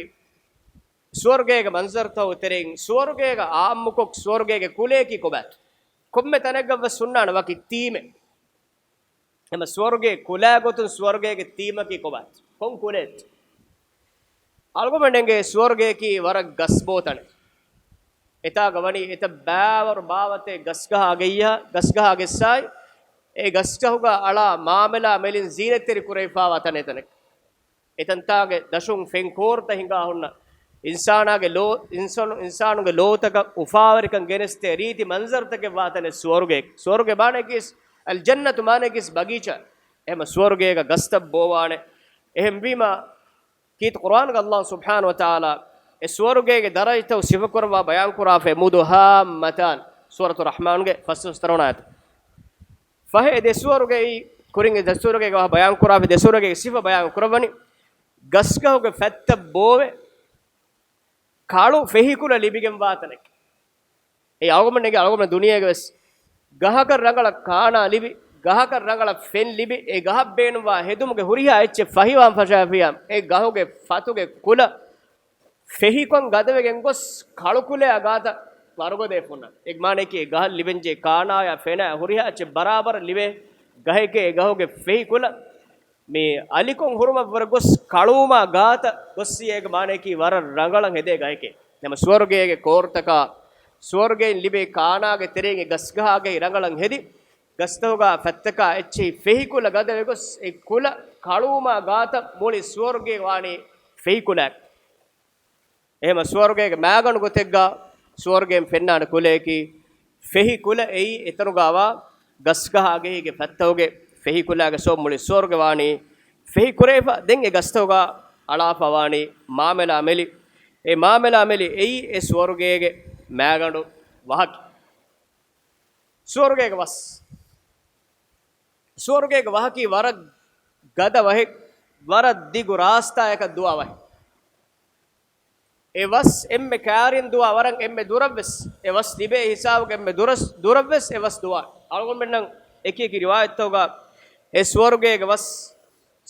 ސުވަރުގޭގެ މަންޒަރުތަކުގެ ތެރެއިން، ސުވަރުގޭގަ އާއްމުކޮށް ސުވަރުގޭގެ ކުލަޔަކީ ކޮބާތު؟ ކޮންމެ ތަނެއްގަވެސް ހުންނާނެ ވަކި ތީމެއް. އެމަ ސުވަރުގޭ ކުލާ ގޮތުން ސުވަރުގޭގެ ތީމަކީ ކޮބާތު؟ ކޮން ކުލައެއްތު؟ އަޅުގަނޑުމެންގެ ސުވަރުގޭކީ ވަރަށް ގަސްބޯ ތަނެއް. އެތާގަ ވަނީ އެތައް ބާވަރު ބާވަތެއް ގަސްގަހާ ގެއްޔާ، ގަސްގަހާ ގެއްސާއި، އެ ގަސްގަހުގަ އަޅާ މާމެލާ މެލިން ޒީނަތްތެރި ކުރެވިފާވާ ތަނެއް ތަނެއް. އެތަންތާގެ ދަށުން ފެން ކޯރުތައް ހިނގާ ހުންނަ އިންސާނާގެ ލޯ، އިންސާނު، އިންސާނުގެ ލޯތަކަށް އުފާވެރިކަން ގެނެސްދޭ ރީތި މަންޒަރުތަކެއް ވާ ތަނެއް ސުވަރުގޭ. ސުވަރުގޭ މާނައަކީސް، އަލްޖަންނަތު މާނައަކީސް ބަގީޗާ. އެހެމަ ސުވަރުގޭގަ ގަސްތައް ބޯވާނެ. އެހެންވީމަ، ކީރިތި ޤުރްއާންގަ ﷲ ސުބްޙާނަހޫ ވަތަޢާލާ އެ ސުވަރުގޭގެ ދަރަޖަތައް ސިފަކުރައްވާ ބަޔާންކުރާފައި މުދުހާއްމަތާން، ސޫރަތު ރަޙްމާންގެ ފަސްވަނަ އާޔަތު. ފަހެ ދެ ސުވަރުގެއީ، ކުރިން އެ ދެ ސުވަރުގޭގެ ވާހަކަ ބަޔާންކުރާފައި ދެ ސުވަރުގޭގެ ސިފަ ބަޔާން ކުރައްވަނީ، ގަސްގަހުގެ ފަތްތައް ބޯވެ، ކަޅު ފެހިކުލަ ލިބިގެންވާ ތަނެއް. އެ އަޅުގަނޑުމެންގެ، އަޅުގަނޑުމެން ދުނިޔޭގެ ވެސް ގަހަކަށް ރަނގަޅަށް ކާނާ ލިބި، ގަހަކަށް ރަނގަޅަށް ފެން ލިބި، އެ ގަހަށް ބޭނުންވާ ހެދުމުގެ ހުރިހާ އެއްޗެއް ފަހިވާން ފަށާފިޔާ، އެ ގަހުގެ ފަތުގެ ކުލަ ފެހިކޮށް ގަދަވެގެން ގޮސް ކަޅުކުލައާ ގާތަށް ވަރުގަދައެއް ފުންނަން. އެ މާނައަކީ އެ ގަހަށް ލިބެންޖެހޭ ކާނާޔާ ފެނާ ހުރިހާ އެއްޗެއް ބަރާބަރަށް ލިބޭ ގަހެކޭ އެ ގަހުގެ ފެހިކުލަ. މި އަލިކޮށް ހުރުމަށްވުރެ ގޮސް ކަޅުވުމާ ގާތަށް ގޮސްސީ އޭގެ މާނައަކީ ވަރަށް ރަނގަޅަށް ހެދޭ ގަހެކޭ. ނަމަ ސުވަރުގޭގެ ކޯރުތަކާ، ސުވަރުގޭން ލިބޭ ކާނާގެ ތެރެއިން އެ ގަސްގަހާގެ ރަނގަޅަށް ހެދި، ގަސްތަކުގާ ފަތްތަކާ އެއްޗެހި ފެހިކުލަ ގަދަވެގޮސް އެ ކުލަ ކަޅުވުމާ ގާތަށް މުޅި ސުވަރުގޭ ވާނީ ފެހިކުލައެއް. އެހެމަ ސުވަރުގޭގެ މާގަނޑު ގޮތެއްގަ ސުވަރުގޭން ފެންނާނެ ކުލައަކީ ފެހި ކުލަ އެއީ އެތަނުގާވާ ގަސްގަހާގެހިގެ ފަތްތަކުގެ ފެހި ކުލާގެ ސޯ މުޅި ސުވަރުގެ ވާނީ ފެހި ކުރެވިފަ. ދެން އެ ގަސްތަކުގާ އަޅާފަ ވާނީ މާމެލާ މެލި. އެ މާމެލާ މެލި އެއީ އެ ސުވަރުގޭގެ މާގަނޑު ވަހަކީ. ސުވަރުގޭގެ ވަސް. ސުވަރުގޭގެ ވަހަކީ ވަރަށް ގަދަ ވަހެއް، ވަރަށް ދިގު ރާސްތާއަކަށް ދުވާ ވަހެއް. އެ ވަސް އެންމެ ކާރިން ދުވާ ވަރަށް އެންމެ ދުރަށްވެސް، އެ ވަސް ލިބޭ ހިސާބުގަ އެންމެ ދުރަސް، ދުރަށްވެސް އެ ވަސް ދުވާ. އަޅުގަނޑުމެންނަށް އެކި އެކި ރިވާޔަތްތަކުގަ އެ ސުވަރުގޭގެ ވަސް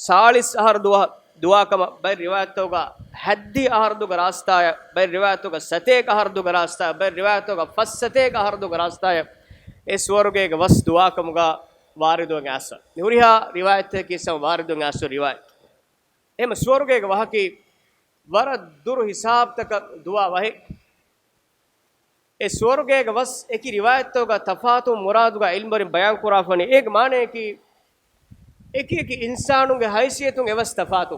ސާޅީސް އަހަރު ދުވަ، ދުވާކަމަށް، ބައެއް ރިވާޔަތްތަކުގަ ހައްދިހަ އަހަރު ދުގަ ރާސްތާއަށް، ބައެއް ރިވާޔަތްތަކުގަ ސަތޭކަ އަހަރު ދުގަ ރާސްތާއަށް، ބައެއް ރިވާޔަތްތަކުގަ ފަސް ސަތޭކަ އަހަރު ދުގަ ރާސްތާއަށް އެ ސުވަރުގޭގެ ވަސް ދުވާކަމުގަ ވާރިދުވެގެން އައިސްފަ. މި ހުރިހާ ރިވާޔަތްތަކަކީ ސަމަ ވާރިދުވެގެން އައިސްފަ ރިވާޔަތް. އެހެމަ ސުވަރުގޭގެ ވަހަކީ ވަރަށް ދުރު ހިސާބުތަކަށް ދުވާ ވަހެއް. އެ ސުވަރުގޭގެ ވަސް އެކި ރިވާޔަތްތަކުގަ ތަފާތު މުރާދުގަ އިލްމުވެރިން ބަޔާންކުރާފަނީ. އޭގެ މާނައަކީ އެކި އެކި އިންސާނުންގެ ހައިސިއްޔަތުން އެ ވަސް ތަފާތު.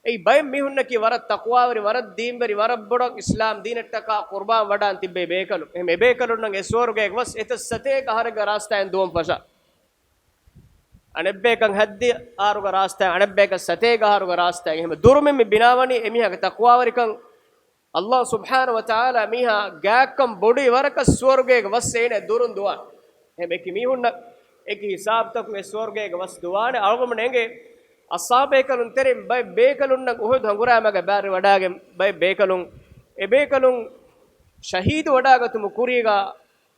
އެއީ ބައެއް މީހުންނަކީ ވަރަށް ތަޤްވާވެރި، ވަރަށް ދީންވެރި، ވަރަށް ބޮޑަށް އިސްލާމް ދީނަށްޓަކާ ޤުރްބާން ވަޑާން ތިއްބެވި ބޭކަލުން. އެހެން އެބޭކަލުންނަށް އެ ސުވަރުގޭގެ ވަސް އެތައް ސަތޭކަ އަހަރެއްގެ ރާސްތާއިން ދުވަން ފަށާ. އަނެއްބޭކަން ހައްދިހަ އަހަރުގެ ރާސްތާއިން، އަނެއްބޭކަން ސަތޭކަ އަހަރުގެ ރާސްތާއިން. އެހެން ދުރުމިން މި ބިނާވަނީ އެމީހާގެ ތަޤްވާވެރިކަން. ﷲ ސުބްޙާނަހޫ ވަތަޢާލާ މީހާ ގާތްކަން ބޮޑުވި ވަރަކަށް ސުވަރުގޭގެ ވަސް އޭނަ ދުރުން ދުވާ. އެހެން އެކި މީހުންނަށް އެކި ހިސާބުތަކުން އެ ސުވަރުގޭގެ ވަސް ދުވާނެ. އަޅުގަނޑުމެން އެނގޭ އަޞްޙާބޭކަލުން ތެރެއިން ބައެއް ބޭކަލުންނަށް އުޙުދު ހަނގުރާމަގެ ބާރި ވަޑާގެން ބައެއް ބޭކަލުން، އެ ބޭކަލުން ޝަހީދު ވަޑާގަތުމު ކުރީގަ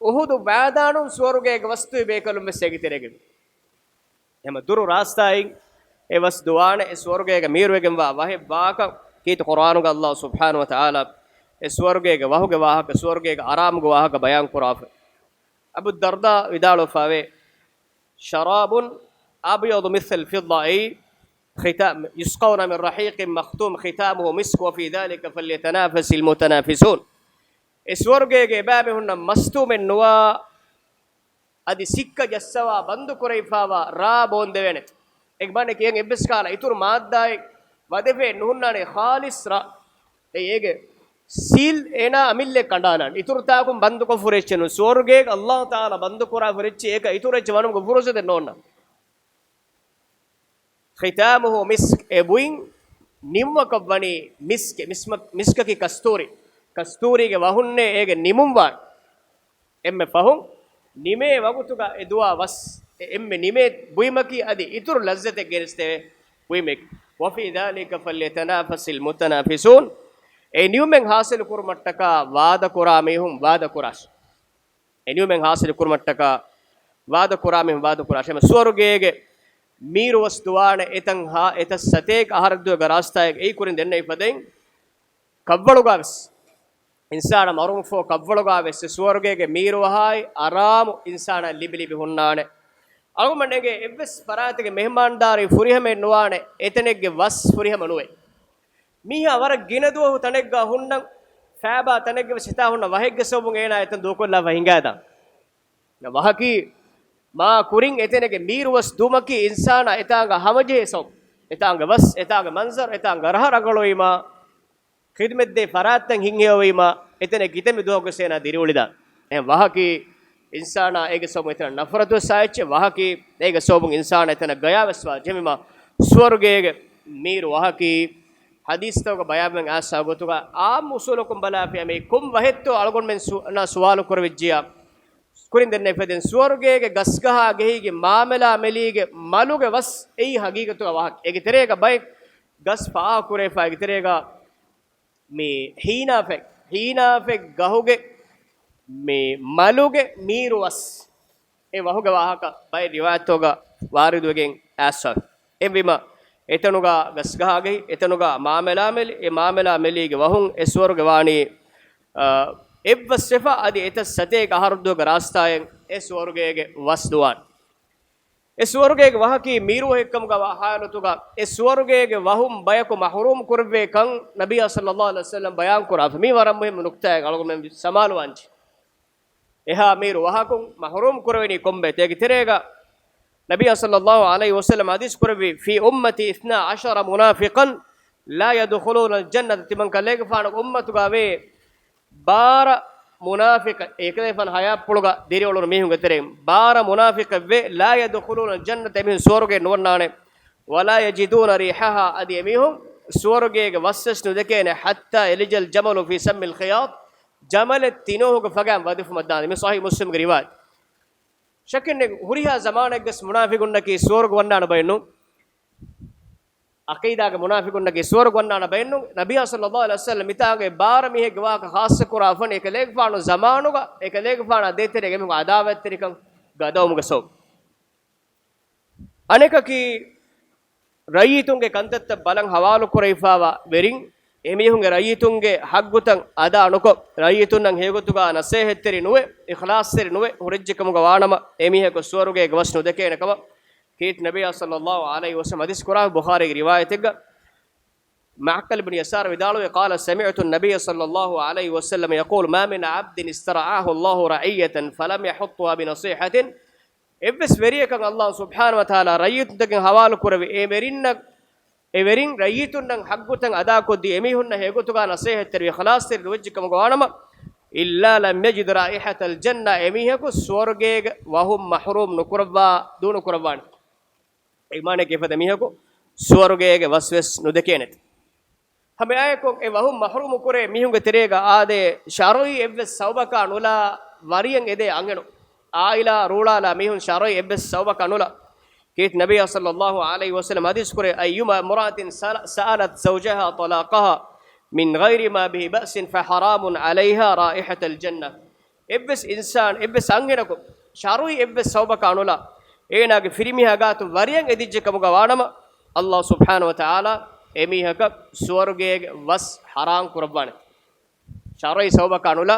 އުޙުދު މައިދާނުން ސުވަރުގޭގެ ވަސް ދުވި ބޭކަލުން ވެސް އޭގެ ތެރޭގަ. ހަމަ ދުރު ރާސްތާއިން އެ ވަސް ދުވާނެ، އެ ސުވަރުގޭގަ މީރުވެގެންވާ ވަހެއް ވާކަން ކީރިތި ޤުރްއާނުގަ ﷲ ސުބްޙާނަހޫ ވަތަޢާލާ އެ ސުވަރުގޭގެ ވަހުގެ ވާހަކަ، ސުވަރުގޭގެ އަރާމުގެ ވާހަކަ ބަޔާން ކުރާފަ. އަބޫ ދަރްދާ ވިދާޅުވެފަވޭ، شراب أبيض مثل الفضة، أي ختام، يسقون من رحيق مختوم ختامه مسك وفي ذلك فليتنافس المتنافسون. އެ ސުވަރުގޭގެ އެބައިމީހުންނަށް މަސްތުވުމެއް ނުވާ، އަދި ސިއްކަ ޖައްސަވާ ބަންދު ކުރެވިފާވާ ރާ ބޯންދެވޭނެތެ. އެ މާނައަކީ އެއަށް އެއްވެސް ކަހަލަ އިތުރު މާއްދާއެއް ވަދެފައެއް ނުހުންނާނެ، ޚާލިޞް ރާ. އެ އޭގެ ސީލް އޭނާ އަމިއްލައަށް ކަނޑާލާނެ. އިތުރު ތާކުން ބަންދުކޮށްފަ ހުރި އެއްޗެއް ނޫން. ސުވަރުގޭގަ ﷲ ތަޢާލާ ބަންދުކުރާފަ ހުރި އެއްޗެއް އޭކަ އިތުރު އެއްޗެއް ވަނުމުގެ ފުރުޞަތެއް ނޯންނާނެ. ختامه مسك، އެ ބުއިން ނިމުމަކަށް ވަނީ މިސްކެއް. މިސްމަ-، މިސްކަކީ ކަސްތޫރި. ކަސްތޫރީގެ ވަހުންނޭ އޭގެ ނިމުން ވާން. އެންމެ ފަހުން ނިމޭ ވަގުތުގަ އެ ދުވާ ވަސް، އެ އެންމެ ނިމޭ ބުއިމަކީ އަދި އިތުރު ލައްޒަތެއް ގެނެސްދެވޭ ބުއިމެއް. وفي ذلك فليتنافس المتنافسون. އެ ނިމުމެއް ހާސިލު ކުރުމަށްޓަކާ ވާދަ ކުރާ މީހުން ވާދަ ކުރާށި. އެ ނިމުމެއް ހާސިލު ކުރުމަށްޓަކާ ވާދަ ކުރާ މީހުން ވާދަ ކުރާށި. ހަމަ ސުވަރުގޭގެ މީރު ވަސް ދުވާނެ އެތަން ހާ-، އެތައް ސަތޭކަ އަހަރެއް ދުވެ ރާސްތާއެއް އެއީ ކުރިން ދެންނެވި ފަދައިން ކަށްވަޅުގާވެސް އިންސާނާ މަރުވުމަށްފަހު ކަށްވަޅުގާވެސް ސުވަރުގޭގެ މީރު ވަހާއި އަރާމު އިންސާނާ ލިބި ލިބި ހުންނާނެ. އަޅުގަނޑުމެން އެނގޭ އެއްވެސް ފަރާތެއްގެ މެހެމާންދާރީ ފުރިހަމައެއް ނުވާނެ، އެތަނެއްގެ ވަސް ފުރިހަމަ ނުވޭ. މީހާ ވަރަށް ގިނަ ދުވަހު ތަނެއްގަ ހުންނަން، ފައިބާ ތަނެއްގަ ވެސް ހިތާ ހުންނަ ވަހެއްގެ ސަބަބުން އޭނާ އެތަން ދޫކޮށްލާފަ ހިނގާދާން. ވަހަކީ މާ ކުރިން އެތަނެއްގެ މީރު ވަސް ދުވުމަކީ އިންސާނާ އެތާނގަ ހަމަޖެހޭ ސަބަބު. އެތާނގަ ވަސް، އެތާނގަ މަންޒަރު، އެތާނގަ ރަހަ ރަނގަޅުވީމާ، ޚިދުމަތްދޭ ފަރާތްތައް ހިތްހެޔޮވީމާ، އެތަނެއް ކިތަންމެ ދުވަހަކުވެސް އޭނާ ދިރިއުޅިދާނެ. އެހެން ވަހަކީ އިންސާނާ އޭގެ ސަބަބުން އެތަނަށް ނަފްރަތުވެސް އާ އެއްޗެއް، ވަހަކީ އޭގެ ސަބަބުން އިންސާނާ އެތަނަށް ގަޔާވެސް ވާ ޖެހެމީމާ، ސުވަރުގޭގެ މީރު ވަހަކީ ޙަދީޘްތަކުގަ ބަޔާންވެގެން އާސާ ގޮތުގަ އާއްމު އުސޫލަކުން ބަލާފިޔާ މި ކޮން ވަހެއްތޯ އަޅުގަނޑުމެން ސު-، ނާ ސުވާލު ކުރެވިއްޖިޔާ، ކުރިން ދެންނެވި ފަދައިން ސުވަރުގޭގެ ގަސްގަހާ ގެހިގެން މާމެލާ މެލީގެ މަލުގެ ވަސް އެއީ ހަގީގަތުގަ ވަހަކީ. އޭގެ ތެރޭގަ ބައެއް ގަސް ފާހަގަ ކުރެވިފަ އޭގެ ތެރޭގަ މި ހީނާފެ-، ހީނާފެ ގަހުގެ މި މަލުގެ މީރު ވަސް އެ ވަހުގެ ވާހަކަ ބައެއް ރިވާޔަތްތަކުގަ ވާރިދުވެގެން އައިސްފަ. އެހެންވީމަ، އެތަނުގަ ގަސްގަހާގެހި، އެތަނުގަ މާމެލާ މެލި، އެ މާމެލާ މެލީގެ ވަހުން އެ ސުވަރުގެ ވާނީ، އާ، އެއްވަސްވެފަ އަދި އެތައް ސަތޭކަ އަހަރު ދުވަހުގެ ރާސްތާއިން އެ ސުވަރުގޭގެ ވަސް ދުވާނެ. އެ ސުވަރުގޭގެ ވަހަކީ މީރުވަހެއްކަމުގަ ވާ ހާލަތުގަ އެ ސުވަރުގޭގެ ވަހުން ބަޔަކު މަޙްރޫމް ކުރެއްވޭ ކަން ނަބިއްޔާ ޞައްލައްލާހު ޢަލައިހި ވަސައްލަމް ބަޔާން ކުރާފަ. މީ ވަރަށް މުހިއްމު ނުކްތާއެއް އަޅުގަނޑުމެން ސަމާލުވާންޖެ. އެހާ މީރު ވަހަކުން މަޙްރޫމް ކުރެވެނީ ކޮންބައެއްތޯ؟ އޭގެ ތެރޭގަ ނަބިއްޔާ ޞައްލައްލާހު ޢަލައިހި ވަސައްލަމް ޙަދީޘް ކުރެއްވި، في أمتي اثنا عشر منافقا لا يدخلون الجنة. ތިމަންކަލޭގެފާނުގެ އުއްމަތުގަ ވޭ ބާރަ މުނާފިޤެއް، އެކަލޭގެފާނު ޙަޔާތްޕުޅުގަ ދިރިއުޅުނު މީހުންގެ ތެރެއިން ބާރަ މުނާފިޤެއް ވޭ، لا يدخلون الجنة، އެމީހުން ސުވަރުގެ ނުވަންނާނެ، ولا يجدون ريحها، އަދި އެމީހުން ސުވަރުގޭގެ ވަސްވެސް ނުދެކޭނެ، حتى يلج الجمل في سم الخياط، ޖަމަލެއް ތިނޯހުގެ ފަގާން ވަދެފުމަށް ދާނެ. މި ޞަޙީޙު މުސްލިމްގެ ރިވާޔަތް. ޝައްކެއް ނެތް، ހުރިހާ ޒަމާނެއްގަސް މުނާފިޤުންނަކީ ސުވަރުގެ ވަންނާނެ ބައެއް ނޫން. ޢަޤީދާގެ މުނާފިޤުންނަކީ ސުވަރުގެ ވަންނާނެ ބައެއް ނޫން. ނަބިއްޔާ ޞައްލައްލާހު ޢަލައިހި ވަސައްލަމް މިތާގައި ބާރަ މީހެއްގެ ވާހަކަ ޚާއްޞަ ކުރާފަން، އެކަލޭގެފާނު ޒަމާނުގަ އެކަލޭގެފާނާ ދޭތެރޭގަ އެމީހުން ޢަދާވަތްތެރިކަން ގަދަވުމުގެ ސަބަބު. އަނެކަކީ، ރައްޔިތުންގެ ކަންތައްތައް ބަލަން ހަވާލު ކުރެވިފާވާ ވެރިން، އެމީހުންގެ ރައްޔިތުންގެ ޙައްޤުތައް އަދާ ނުކޮށް، ރައްޔިތުންނަށް ހެޔޮގޮތުގަ ނަސޭހަތްތެރި ނުވެ، އިޚްލާޞްތެރި ނުވެ، ހުރެއްޖެ ކަމުގަ ވާނަމަ، އެމީހަކު ސުވަރުގޭގެ ވަސް ނުދެކޭނެ ކަމަށް ކީރިތި ނަބިއްޔާ ޞައްލައްލާހު ޢަލައިހި ވަސައްލަމް ޙަދީޘް ކުރާ ބުޚާރީގެ ރިވާޔަތެއްގަ، މަޢްޤަލް ބިން ޔަސާރު ވިދާޅުވޭ، قال سمعت النبي صلى الله عليه وسلم يقول ما من عبد استرعاه الله رعية فلم يحطها بنصيحة. އެއްވެސް ވެރިޔަކަށް ﷲ ސުބްޙާނަހޫ ވަތަޢާލާ ރައްޔިތުންތަކެއް ޙަވާލު ކުރެވި، އެ ވެރިންނަށް، އެ ވެރިން ރައްޔިތުންނަށް ޙައްޤުތައް އަދާކޮށްދީ، އެމީހުންނަށް ހެޔޮގޮތުގަ ނަސޭހަތްތެރިވެ، އިޚްލާޞްތެރި ނުވެއްޖެ ކަމުގަ ވާނަމަ، إلا لم يجد رائحة الجنة، އެމީހަކު ސުވަރުގޭގެ ވަހުން މަޙްރޫމް ނުކުރައްވާ، ދޫނުކުރައްވާނެ. އެ މާނައަކީ އެފަދަ މީހަކު ސުވަރުގޭގެ ވަސްވެސް ނުދެކޭނެތެ. ހަމައެއާއެކު އެ ވަހުން މަޙްރޫމު ކުރޭ މީހުންގެ ތެރޭގަ އާދޭ، ޝަރުޢީ އެއްވެސް ސަބަބަކާ ނުލާ ވަރިޔަށް އެދޭ އަންހެނުން. އާއިލާ ރޫޅާލާ މީހުން ޝަރުޢީ އެއްވެސް ސަބަބަކާ ނުލާ. ކީރިތި ނަބިއްޔާ ޞައްލައްލާހު ޢަލައިހި ވަސައްލަމަ ޙަދީޘް ކުރޭ، أيما امرأة سألت زوجها طلاقها من غير ما به بأس فحرام عليها رائحة الجنة. އެއްވެސް އިންސާން، އެއްވެސް އަންހެނަކު ޝަރުޢީ އެއްވެސް ސަބަބަކާ ނުލާ، އޭނާގެ ފިރިމީހާ ގާތު ވަރިޔަށް އެދިއްޖެ ކަމުގަ ވާނަމަ، ﷲ ސުބްޙާނަހު ވަތަޢާލާ އެމީހަކަށް ސުވަރުގޭގެ ވަސް ޙަރާމް ކުރައްވާނެ. ޝަރުޢީ ސަބަބަކާ ނުލާ،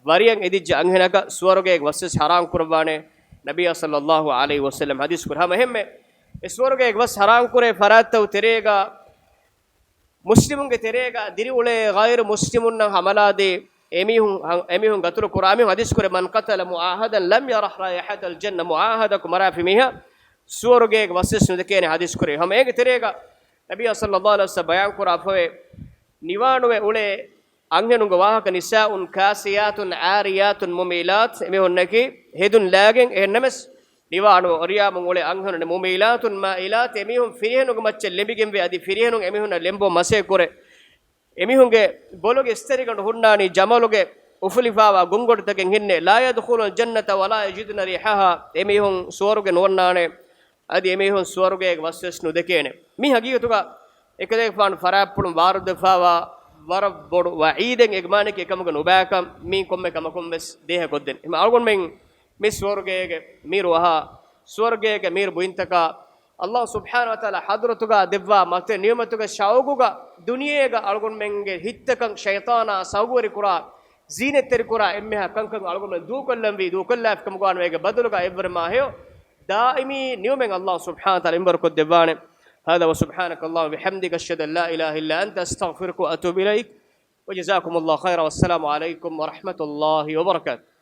ވަރިޔަށް އެދިއްޖެ އަންހެނަކަށް ސުވަރުގޭގެ ވަސްވެސް ޙަރާމް ކުރައްވާނެ. ނަބިއްޔާ ޞައްލައްލާހު ޢަލައިހި ވަސައްލަމަ ޙަދީޘް ކުރޭ. ހަމަ އެހެންމެ، އެ ސުވަރުގޭގެ ވަސް ޙަރާމް ކުރޭ ފަރާތްތައް ތެރޭގަ، މުސްލިމުންގެ ތެރޭގަ ދިރިއުޅޭ ޣައިރު މުސްލިމުންނަށް ހަމަލާދޭ އެމީހުން، އެމީހުން ގަތުލު ކުރާ މީހުން ޙަދީޘް ކުރޭ، من قتل معاهدا لم يرح رائحة الجنة، މުޢާހަދަކު މަރާފި މީހާ ސުވަރުގޭގެ ވަސްވެސް ނުދެކޭނެ ޙަދީޘް ކުރޭ. ހަމަ އޭގެ ތެރޭގަ ނަބިއްޔާ ޞައްލައްލާހު ޢަލައިހި ވަސައްލަމަ ބަޔާން ކުރާފަވޭ، ނިވާނުވެ އުޅޭ އަންހެނުންގެ ވާހަކަ، نساء كاسيات عاريات مميلات، އެމީހުންނަކީ ހެދުން ލާގެން އެހެންނަމަސް، ނިވާނުވެ އޮރިޔާމުން އުޅޭ އަންހެނުން، مميلات مائلات، އެމީހުން ފިރިހެނުންގެ މައްޗަށް ލެނބިގެންވޭ، އަދި ފިރިހެނުން އެމީހުންނަށް ލެނބުން މަސޭ ކުރޭ. އެމީހުންގެ ބޮލުގެ އިސްތަށިގަނޑު ހުންނާނީ ޖަމަލުގެ އުފުލިފާވާ ގޮންގޮޑުތަކެއް ހެންނޭ. لا يدخلون الجنة ولا يجدن ريحها، އެމީހުން ސުވަރުގެ ނުވަންނާނެ، އަދި އެމީހުން ސުވަރުގޭގެ ވަސްވެސް ނުދެކޭނެ. މި ހަގީގަތުގަ އެކަލޭގެފާނު ފަރާތްޕުޅުން ވާރުދުވެފާވާ ވަރަށް ބޮޑު ވަޢީދެއް އެކަމަކީ އެކަމުގެ ނުބައިކަން މީ ކޮންމެ ކަމަކުން ވެސް ދޭހަކޮށްދޭނެ. އަޅުގަނޑުމެން މި ސުވަރުގޭގެ މީރު އަހާ، ސުވަރުގޭގެ މީރު ބުއިންތަކާ، ﷲ ސުބްޙާނަހު ވަތަޢާލާ ޙަޟްރަތުގަ ދެއްވާ މަތި ނިޢުމަތުގެ ޝައުގުގަ ދުނިޔޭގަ އަޅުގަނޑުމެންގެ ހިތްތަކަށް ޝައިޠާނާ ސައުގުވެރިކުރާ، ޒީނަތްތެރިކުރާ އެންމެހާ ކަންކަން އަޅުގަނޑުމެން ދޫކޮށްލަންވީ، ދޫކޮށްލާފިކަމުގަ ވާނަމަ އޭގެ ބަދަލުގަ އެއްވަރު މާ ހެޔޮ ދާއިމީ ނިޢުމަތް ﷲ ސުބްޙާނަހު ވަތަޢާލާ އިންވަރުކޮށްދެއްވާނެ. هذا وسبحانك اللهم وبحمدك، أشهد أن لا إله إلا أنت، أستغفرك وأتوب إليك. وجزاكم الله خيرا، والسلام عليكم ورحمة الله وبركاته.